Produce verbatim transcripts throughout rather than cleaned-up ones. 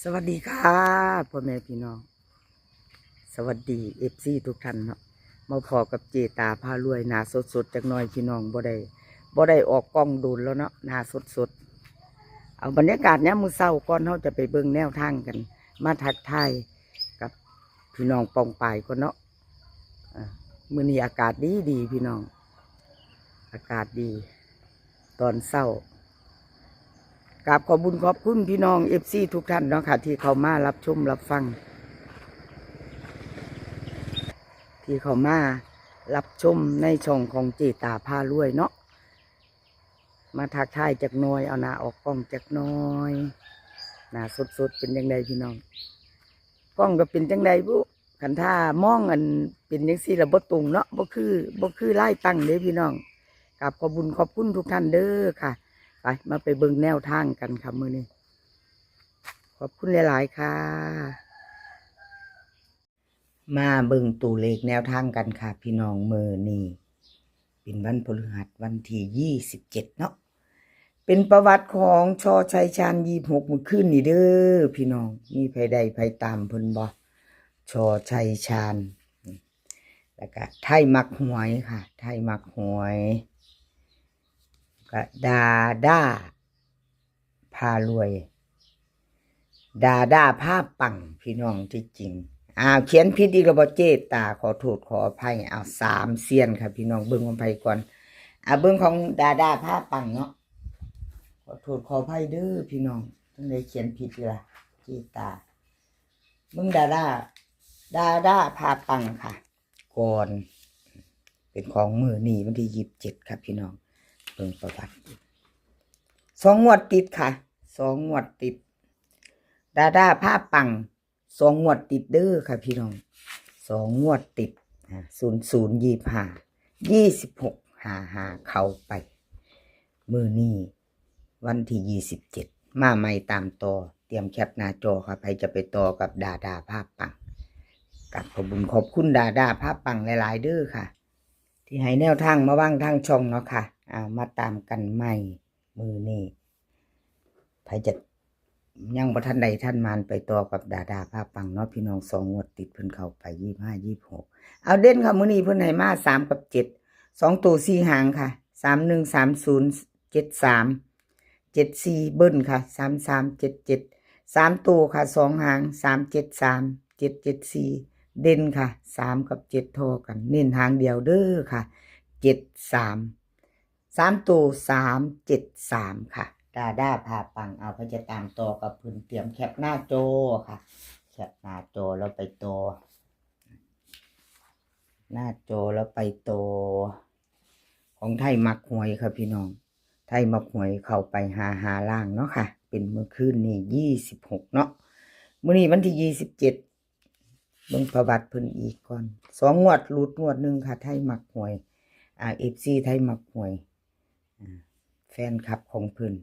สวัสดีค่ะ พ่อแม่พี่น้อง สวัสดีเอฟซีทุกท่านเนาะ มาพ้อกับเจตาพารวย หน้าสดๆจักหน่อยพี่น้อง บ่ได้บ่ได้ออกกล้องโดนแล้วเนาะ หน้าสดๆ เอาบรรยากาศยามมื้อเช้าก่อน เฮาจะไปเบิ่งแนวทางกัน มาทักทายกับพี่น้องปองปายก่อนเนาะ อ่ะ มื้อนี้อากาศดีดีพี่น้อง อากาศดี ตอนเช้า กราบขอบบุญขอบคุณพี่น้องเอฟซีทุกท่านเนาะค่ะ ที่เข้ามารับชมรับฟัง ที่เข้ามารับชมในช่องของเจตาพารวยเนาะ มาทักทายจักหน่อย เอาหน้าออกกล้องจักหน่อย หน้าสดๆเป็นจั่งใดพี่น้อง กล้องก็เป็นจั่งใดบุ คันถ้ามองอันเป็นจั่งซี้ละบ่ตรงเนาะ บ่คือบ่คือลายตั้งเด้พี่น้อง กราบขอบบุญขอบคุณทุกท่านเด้อค่ะ ไป มาไปเบิ่งแนวทางกันค่ะมื้อนี้ ขอบคุณหลายๆค่ะ มาเบิ่งตัวเลขแนวทางกันค่ะพี่น้อง มื้อนี้เป็นวันพฤหัส วันที่ยี่สิบเจ็ดเนาะ เป็นประวัติของ ช.ชัยชาญ ยี่สิบหก มื้อคืนนี้เด้อพี่น้อง มีไผได้ไผตามเพิ่นบ่ ช.ชัยชาญ แล้วก็ไทยมักหวยค่ะ ไทยมักหวย ก็ดาด้าพารวย ดาด้าพาปังพี่น้องที่จริง อ้าว เขียนผิดอีกแล้วบ่เจตา ขอโทษขออภัย เอาสามเซียนค่ะพี่น้อง เบิ่งของไผก่อน อ่า เบิ่งของดาด้าพาปังเนาะ ขอโทษขออภัยเด้อพี่น้อง จั่งใดเขียนผิดอีกล่ะ เจตา เบิ่งดาด้า ดาด้าพาปังค่ะ ก่อน เป็นของมื้อนี้วันที่ยี่สิบเจ็ดค่ะพี่น้อง เบิ่งประวัติ สองงวดติดค่ะ สองงวดติด ดาด้าพาปัง สองงวดติดเด้อค่ะพี่น้อง สองงวดติด อ่า ศูนย์ศูนย์ ยี่สิบห้า ยี่สิบหก ห้าห้า เข้าไป มื้อนี้วันที่ยี่สิบเจ็ด มาใหม่ตามต่อ เตรียมแคปหน้าจอค่ะ ไผจะไปต่อกับดาด้าพาปัง กราบขอบบุญขอบคุณดาด้าพาปังหลายๆเด้อค่ะ ที่ให้แนวทางมาวางทางช่องเนาะค่ะ อ่า มาตามกันใหม่มื้อนี้ ไผจะยังบ่ทันใดทันหมาน ไปต่อกับดาด้าพาปังเนาะพี่น้อง สองงวดติดเพิ่นเข้าไป ยี่สิบห้า ยี่สิบหก เอาเด่นค่ะ มื้อนี้เพิ่นให้มาสามกับเจ็ด สองตัวสี่หางค่ะ สามหนึ่ง สามศูนย์ เจ็ดสาม เจ็ดสี่ เบิ้ลค่ะ สามสาม เจ็ดเจ็ด สามตัวค่ะ สองหาง สามเจ็ดสาม เจ็ดเจ็ดสี่ เด่นค่ะ สามกับเจ็ดท่อกัน เน้นหางเดียวเด้อค่ะ เจ็ดสาม สามตัว สามเจ็ดสาม ค่ะ ดาด้าพาปัง เอา ไผจะตามต่อกับเพิ่น เตรียมแคปหน้าจอค่ะ แคปหน้าจอแล้วไปต่อ หน้าจอแล้วไปต่อ ของไทยมักหวยค่ะพี่น้อง ไทยมักหวยเข้าไปห้าห้าล่างเนาะค่ะ เป็นมื้อคืนนี้ ยี่สิบหกเนาะ มื้อนี้วันที่ยี่สิบเจ็ด เบิ่งประวัติเพิ่นอีกก่อน สองงวดหลุดงวดหนึ่งค่ะ ไทยมักหวย อ่า เอฟซี ไทยมักหวย อ่า แฟนคลับของเพิ่น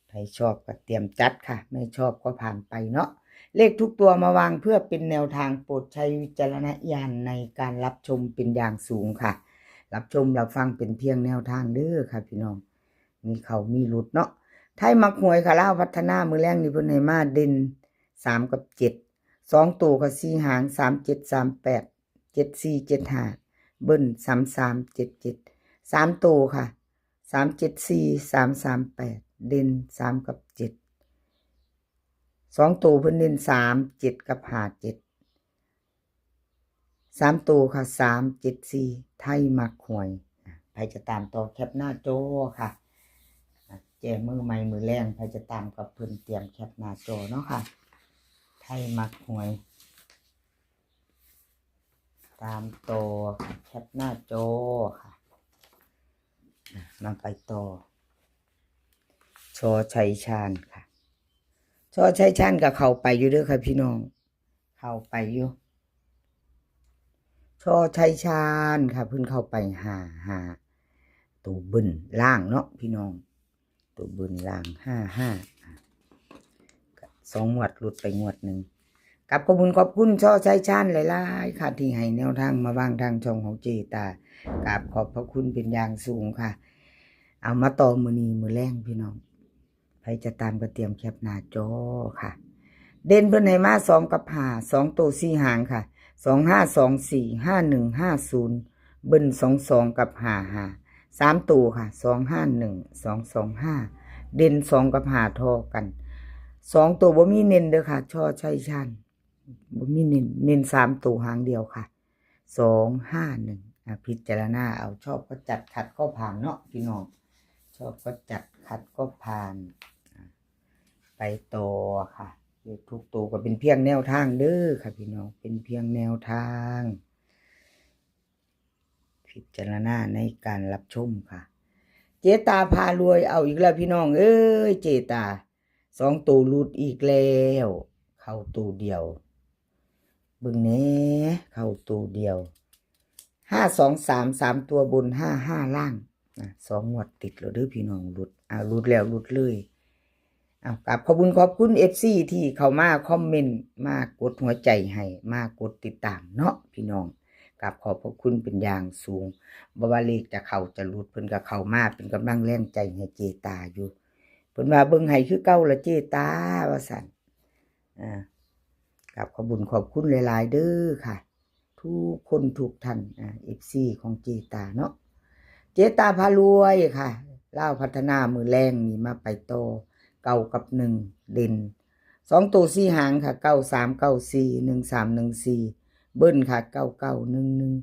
ใครชอบก็เตรียมจัดค่ะ ไม่ชอบก็ผ่านไปเนาะ เลขทุกตัวมาวางเพื่อเป็นแนวทาง โปรดใช้วิจารณญาณในการรับชมเป็นอย่างสูงค่ะ รับชมรับฟังเป็นเพียงแนวทางเด้อค่ะพี่น้อง มีเข้ามีหลุดเนาะ ไทยมักหวยค่ะ ลาวพัฒนา มื้อแลงนี่เพิ่นให้มาเด่น สามกับเจ็ด สองตัวก็สี่หาง สามเจ็ด สามแปด เจ็ดสี่ เจ็ดห้า เบิ้ล สามสาม เจ็ดเจ็ด สามตัวค่ะ สามเจ็ดสี่ สามสามแปด เด่น สามกับเจ็ด สองตัวเพิ่นเด่น สามเจ็ด กับ ห้าเจ็ด สามตัวค่ะ สามเจ็ดสี่ ไทยมักหวย อ่ะ ไผจะตามต่อแคปหน้าจอค่ะ อ่ะ แจมือใหม่มื้อแลง ไผจะตามกับเพิ่น เตรียมแคปหน้าจอเนาะค่ะ ไทยมักหวย ตามต่อค่ะ แคปหน้าจอค่ะ อ่ะ มาไปต่อ ช.ชัยชาญค่ะ ช.ชัยชาญก็เข้าไปอยู่เด้อค่ะพี่น้อง เข้าไปอยู่ ช.ชัยชาญค่ะ เพิ่นเข้าไปห้าห้า ตัวเบิ้ลล่างเนาะพี่น้อง ตัวเบิ้ลล่าง ห้าห้า สองงวดหลุดไปงวดหนึ่ง กราบขอบคุณขอบคุณ ช.ชัยชาญหลายๆค่ะ ที่ให้แนวทางมาวางทางช่องของเจตา กราบขอบพระคุณเป็นอย่างสูงค่ะ เอามาต่อมื้อนี้มื้อแลงพี่น้อง ไผจะตามก็เตรียมแคปหน้าจอค่ะ เด่นเพิ่นให้มาสองกับห้า สองตัวสี่หางค่ะ สองห้า สองสี่ ห้าหนึ่ง ห้าศูนย์ เบิ้ล สองสอง กับ ห้าห้า สามตัวค่ะ สองห้าหนึ่ง สองสองห้า เด่นสองกับห้าทอกัน สองตัวบ่มีเน้นเด้อค่ะ ชอชัยชาญ บ่มีเน้น เน้นสามตัวหางเดียวค่ะ สองห้าหนึ่ง อ่ะ พิจารณาเอา ชอบก็จัด ขัดก็ผ่านเนาะพี่น้อง ชอบก็จัด ขัดก็ผ่าน อ่ะ ไปต่อค่ะ เลขทุกตัวก็เป็นเพียงแนวทางเด้อค่ะพี่น้อง เป็นเพียงแนวทาง พิจารณาในการรับชมค่ะ เจตาพารวยเอาอีกแล้วพี่น้องเอ้ย เจตา สองตัวหลุดอีกแล้ว เข้าตัวเดียว เบิ่งแหน่ เข้าตัวเดียว ห้าสองสาม สามตัวบน ห้าห้า ล่าง นะ สองงวดติดแล้วเด้อพี่น้อง หลุด อ่า หลุดแล้วหลุดเลย เอา กราบขอบคุณขอบคุณ เอฟซี ที่เข้ามาคอมเมนต์ มากดหัวใจให้ มากดติดตามเนาะพี่น้อง กราบขอบพระคุณเป็นอย่างสูง บ่ว่าเลขจะเข้าจะหลุด เพิ่นก็เข้ามาเป็นกำลังแรงใจให้เจตาอยู่ เพิ่นว่าเบิ่งให้คือเก่าละเจตา ว่าซั่น อ่า กราบขอบคุณขอบคุณหลายๆเด้อค่ะ ทุกคนทุกท่าน อ่า เอฟซี ของเจตาเนาะ เจตาพารวยค่ะ ลาวพัฒนามื้อแลงนี่มาไปต่อ เก้ากับหนึ่ง เด่น สองตัวสี่หางค่ะ เก้าสาม เก้าสี่ หนึ่งสาม หนึ่งสี่ เบิ้ลค่ะ เก้าเก้า หนึ่งหนึ่ง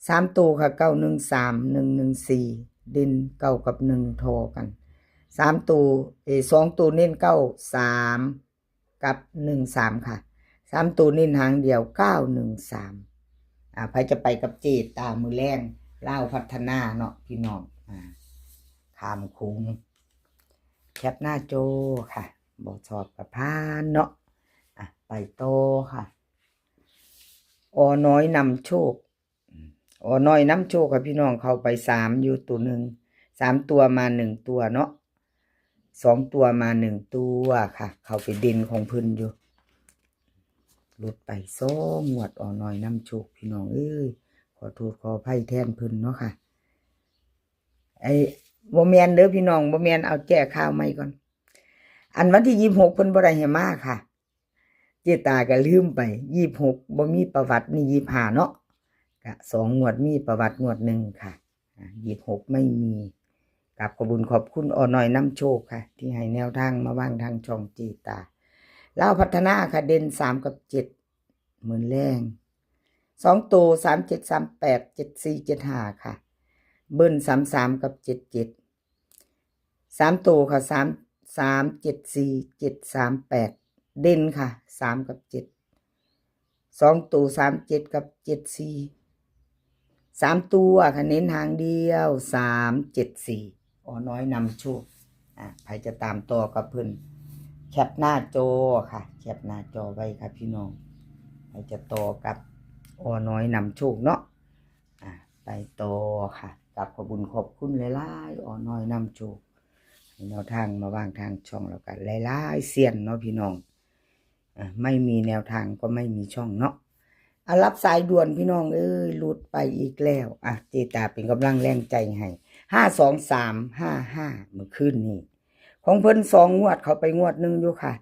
สามตัวค่ะ เก้าหนึ่งสาม หนึ่งหนึ่งสี่ เด่น เก้ากับหนึ่งทอกัน สามตัว เออ สองตัวเน้น เก้าสาม กับ หนึ่งสาม ค่ะ สามตัวเน้นหางเดียว เก้าหนึ่งสาม อ่า ไผจะไปกับเจตามื้อแลง ลาวพัฒนาเนาะพี่น้อง อ่า ข้ามโขง แคปหน้าจอค่ะ บ่ชอบก็ผ่านเนาะ อ่ะ ไปต่อค่ะ อน้อยนำโชค อน้อยนำโชคค่ะพี่น้อง เข้าไปสามอยู่ตัวหนึ่ง สามตัวมาหนึ่งตัวเนาะ สองตัวมาหนึ่งตัวค่ะ เข้าไปเด่นของเพิ่นอยู่ หลุดไปสองงวด อน้อยนำโชคพี่น้องเอ้ย ขอโทษขออภัยแทนเพิ่นเนาะค่ะ ไอ้ บ่แม่นเด้อพี่น้อง บ่แม่น เอาแก้ข่าวใหม่ก่อน อันวันที่ยี่สิบหกเพิ่นบ่ได้ให้มาค่ะ เจตาก็ลืมไป ยี่สิบหกบ่มีประวัติ นี่ยี่สิบห้าเนาะ ก็สองงวดมีประวัติงวดหนึ่งค่ะ อ่า ยี่สิบหกไม่มี กราบขอบคุณขอบคุณอน้อยนำโชคค่ะ ที่ให้แนวทางมาวางทางช่องเจตา ลาวพัฒนาค่ะ เด่นสามกับเจ็ด มื้อแลง สองตัว สามเจ็ด สามแปด เจ็ดสี่ เจ็ดห้า ค่ะ เบิ้ล สามสาม กับ เจ็ดเจ็ด สามตัวค่ะ สาม สามเจ็ดสี่ เจ็ดสามแปด เด่นค่ะ สามกับเจ็ด สองตัว สามเจ็ด กับ เจ็ดสี่ สามตัวค่ะ เน้นหางเดียว สามเจ็ดสี่ อน้อยนำโชค อ่ะ ไผจะตามต่อกับเพิ่น แคปหน้าจอค่ะ แคปหน้าจอไว้ค่ะพี่น้อง ไผจะต่อกับอน้อยนำโชคเนาะ อ่ะ ไปต่อค่ะ กราบขอบคุณขอบคุณหลายๆ อน้อยนำโชค ให้แนวทางมาวางทางช่องแล้วกัน หลายๆเซียนเนาะพี่น้อง อ่ะ ไม่มีแนวทางก็ไม่มีช่องเนาะ อ่ะ รับสายด่วนพี่น้องเอ้ย หลุดไปอีกแล้ว อ่ะ เจตาเป็นกำลังแรงใจให้ ห้าสองสาม ห้าห้า เมื่อคืนนี้ ของเพิ่นสองงวด เข้าไปงวดหนึ่งอยู่ค่ะ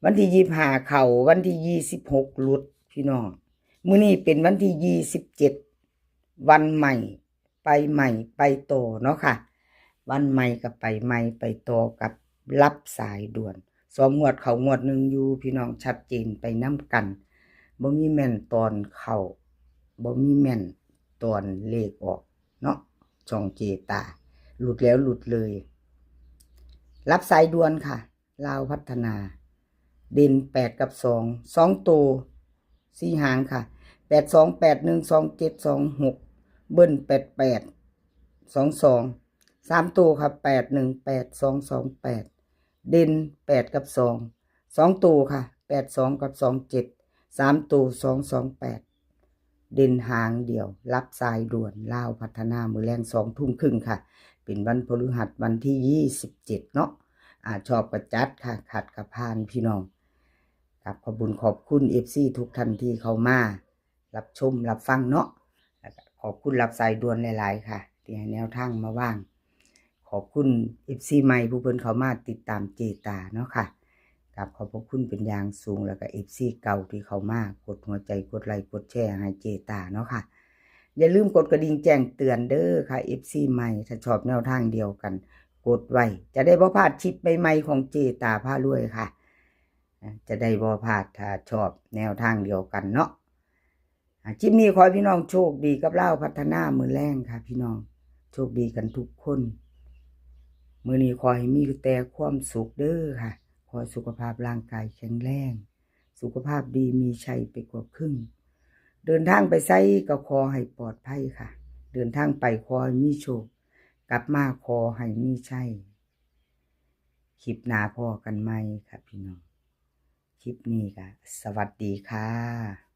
วันที่ยี่สิบห้าเข้า วันที่ยี่สิบหกหลุดพี่น้อง มื้อนี้เป็นวันที่ยี่สิบเจ็ด วันใหม่ ไปใหม่ไปต่อเนาะค่ะ วันใหม่ก็ไปใหม่ไปต่อกับรับสายด่วน สองงวดเข้างวดหนึ่งอยู่พี่น้อง ชัดเจนไปนำกัน บ่มีแม่นตอนเข้า บ่มีแม่นตอนเลขออกเนาะ ช่องเจตา หลุดแล้วหลุดเลย รับสายด่วนค่ะ ลาวพัฒนา เด่นแปดกับสอง สองตัวสี่หางค่ะ แปดสอง แปดหนึ่ง สองเจ็ด สองหก เบิ้ล แปดแปด สองสอง สามตัวค่ะ แปดหนึ่งแปด สองสองแปด เด่นแปดกับสอง สองตัวค่ะ แปดสอง กับ สองเจ็ด สามตัว สองสองแปด เด่นหางเดียว รับสายด่วน ลาวพัฒนา มื้อแลงสองทุ่มครึ่งค่ะ เป็นวันพฤหัส วันที่ยี่สิบเจ็ดเนาะ อ่า ชอบก็จัดค่ะ ขัดก็ผ่านพี่น้อง กราบขอบคุณขอบคุณ เอฟซี ทุกท่านที่เข้ามารับชมรับฟังเนาะ แล้วก็ขอบคุณรับสายด่วนหลายๆค่ะ ที่ให้แนวทางมาวาง ขอบคุณ เอฟซี ใหม่ผู้เพิ่นเข้ามาติดตามเจตาเนาะค่ะ ก ราบขอบพระคุณเป็นอย่างสูง แล้วก็ เอฟซี เก่าที่เข้ามากดหัวใจ กดไลค์ กดแชร์ให้เจตาเนาะค่ะ อย่าลืมกดกระดิ่งแจ้งเตือนเด้อค่ะ เอฟซี ใหม่ ถ้าชอบแนวทางเดียวกัน กดไว้ จะได้บ่พลาดคลิปใหม่ๆของเจตาพารวยค่ะ อ่ะ จะได้บ่พลาด ถ้าชอบแนวทางเดียวกันเนาะ อ่ะ คลิปนี้ขอให้พี่น้องโชคดีกับลาวพัฒนามื้อแลงค่ะพี่น้อง โชคดีกันทุกคน มื้อนี้ขอให้มีแต่ความสุขเด้อค่ะ ขอให้สุขภาพร่างกายแข็งแรง สุขภาพดีมีชัยไปกว่าครึ่ง เดินทางไปไสก็ขอให้ปลอดภัยค่ะ เดินทางไปขอให้มีโชค กลับมาขอให้มีชัย คลิปหน้าพ้อกันใหม่ค่ะพี่น้อง คลิปนี้ก็สวัสดีค่ะ